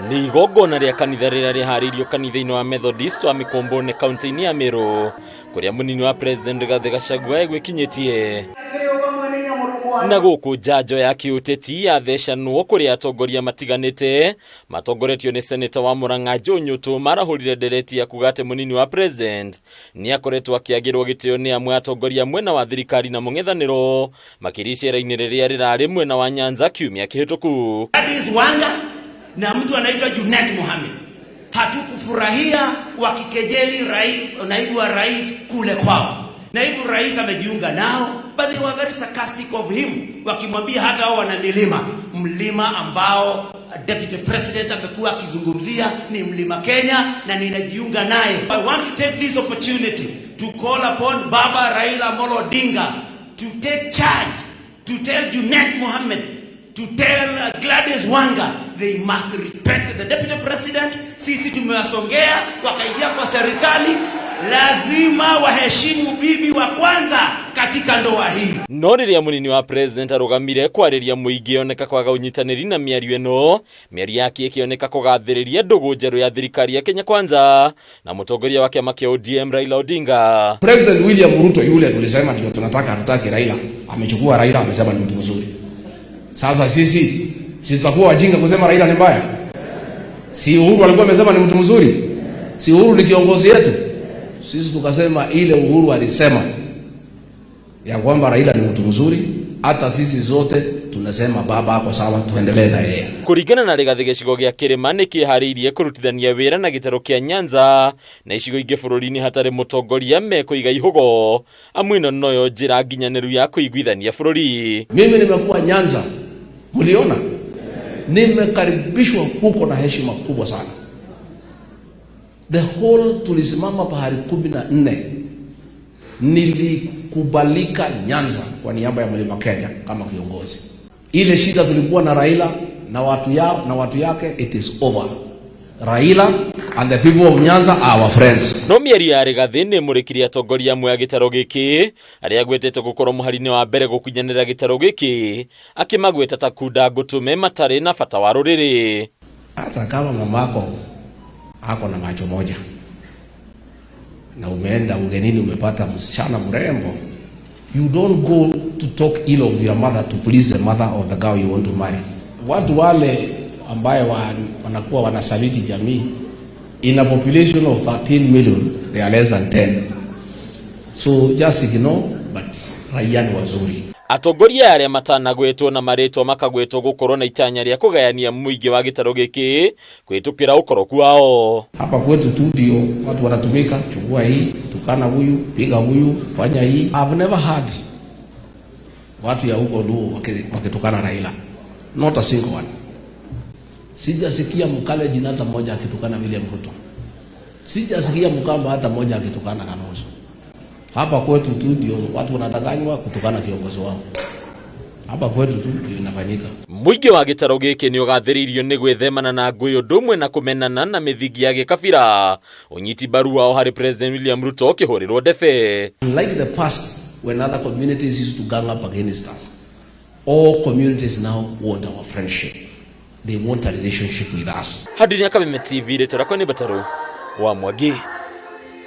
Nĩ igongona rĩa kanitha rĩrĩa rĩharĩirio kanitha-inĩ wa Methodist wa Mĩkũmbũnĩ kaunti-inĩ ya Meru, kũrĩa mũnini wa President Rigathĩ Gachagua egwĩkinyĩtie. Na gũkũ njanjo ya kĩũteti yathecanwo kũrĩa atongoria matiganĩte matongoretio nĩ seneta wa Murang'a Joe Nyutu marahũrire ndereti ya kuga atĩ mũnini wa President nĩ akoretwo akĩagĩrwo gĩtĩo nĩ amwe atongoria mwena wa thirikari na mũng'ethanĩro, makĩria icera-inĩ rĩrĩa rĩrarĩ mwena wa Nyanza kiumia kĩhĩtũku. Gladys Wanga na mtu anaitwa Junet Mohamed hatukufurahia wakikejeli naibu wa rais kule kwao. Naibu rais amejiunga nao, but they were very sarcastic of him, wakimwambia hata wao wana milima, mlima ambao deputy president amekuwa akizungumzia ni Mlima Kenya, na ninajiunga naye. I want to take this opportunity to call upon Baba Raila Amolo Odinga to take charge, to tell Junet Mohamed, to tell Gladys Wanga they must respect the deputy president. Sisi tumewasongea wakaingia kwa serikali, lazima waheshimu bibi wa kwanza katika ndoa hii. No rĩrĩa mũnini wa president arũgamire kwarĩria mũingĩ, oneka kwaga ũnyitanĩri na mĩario ĩno, mĩario yake ĩkĩoneka kũgathĩrĩria ndũgũ njerũ ya thirikari ya Kenya Kwanza na mũtongoria wa kĩama kĩa ODM Raila Odinga. President William Ruto yule tulisema ndio tunataka, hatutaki Raila, amechukua Raila, amesema ni mtu mzuri. Sasa sisi tutakuwa wajinga kusema Raila ni mbaya? Si Uhuru alikuwa amesema ni mtu mzuri? Si Uhuru ni kiongozi yetu? Sisi tukasema ile Uhuru alisema ya kwamba Raila ni mtu mzuri, hata sisi zote tunasema baba ako sawa, tuendelee na yeye. Kũringana na Rigathĩ, gĩcigo gĩa kĩrĩma nĩ kĩharĩirie kũrutithania wĩra na gĩtarũ kĩa Nyanza na icigo ingĩ bũrũri-inĩ hatarĩ mũtongoria mekũiga ihũgo, amu ĩno noyo njĩra nginyanĩru ya kũiguithania bũrũri. Mimi nimekuwa Nyanza, mliona, nimekaribishwa huko na heshima kubwa sana. The whole tulisimama pahali 14, nilikubalika Nyanza kwa niaba ya Mlima Kenya kama kiongozi. Ile shida tulikuwa na Raila na watu yao na watu yake, it is over. Raila and the people of Nyanza are our friends. No mĩario ya Rigathĩ nĩ ĩmũrĩkirie atongoria amwe a gĩtarũ gĩkĩ arĩa agwetete gũkorwo mũhari-inĩ wa mbere gũkunyanĩra gĩtarũ gĩkĩ, akĩmagweta ta kunda ngũtũme matarĩ na bata wa rũrĩrĩ. Hata kama mamako ako na macho moja na umeenda ugenini umepata msichana mrembo, you don't go to talk ill of your mother to please the mother of the girl you want to marry. Watu wale ambaye wanakuwa wanasaliti jamii, in a population of 13 million they are less than 10, so just ignore, but raia ni wazuri. Atongoria arĩa matanagwetwo na marĩtwa makagwetwo gũkorwo na itanya rĩa kũgayania mũingĩ wa gĩtarũ gĩkĩ kũhĩtũkĩra ũkoroku wao. Hapa kwetu tu ndio watu wanatumika, chukua hii, tukana huyu, piga huyu, fanya hii. I've never heard watu ya huko Luo wakitukana Raila, not a single one. Sijasikia Mkalenjin hata mmoja akitukana William Ruto. Sijasikia Mkamba hata mmoja akitukana Kalonzo. Hapa kwetu tu ndio watu wanadanganywa kutukana kiongozi wao. Hapa kwetu tu ndio inafanyika. Mũingĩ wa gĩtarũ gĩkĩ nĩ ũgathĩrĩirio nĩ gwĩthemana na ngũĩ ũndũ ũmwe na kũmenana na mĩthingi ya gĩkabira, ũnyiti mbaru wao harĩ President William Ruto ũkĩhũrĩrwo ndebe. Unlike the past when other communities used to gang up against us, all communities now want our friendship. They want a relationship with us. Handũ-inĩ ya Kameme TV, rĩtwa rĩakwa nĩ Mbatarũ wa Mwangi.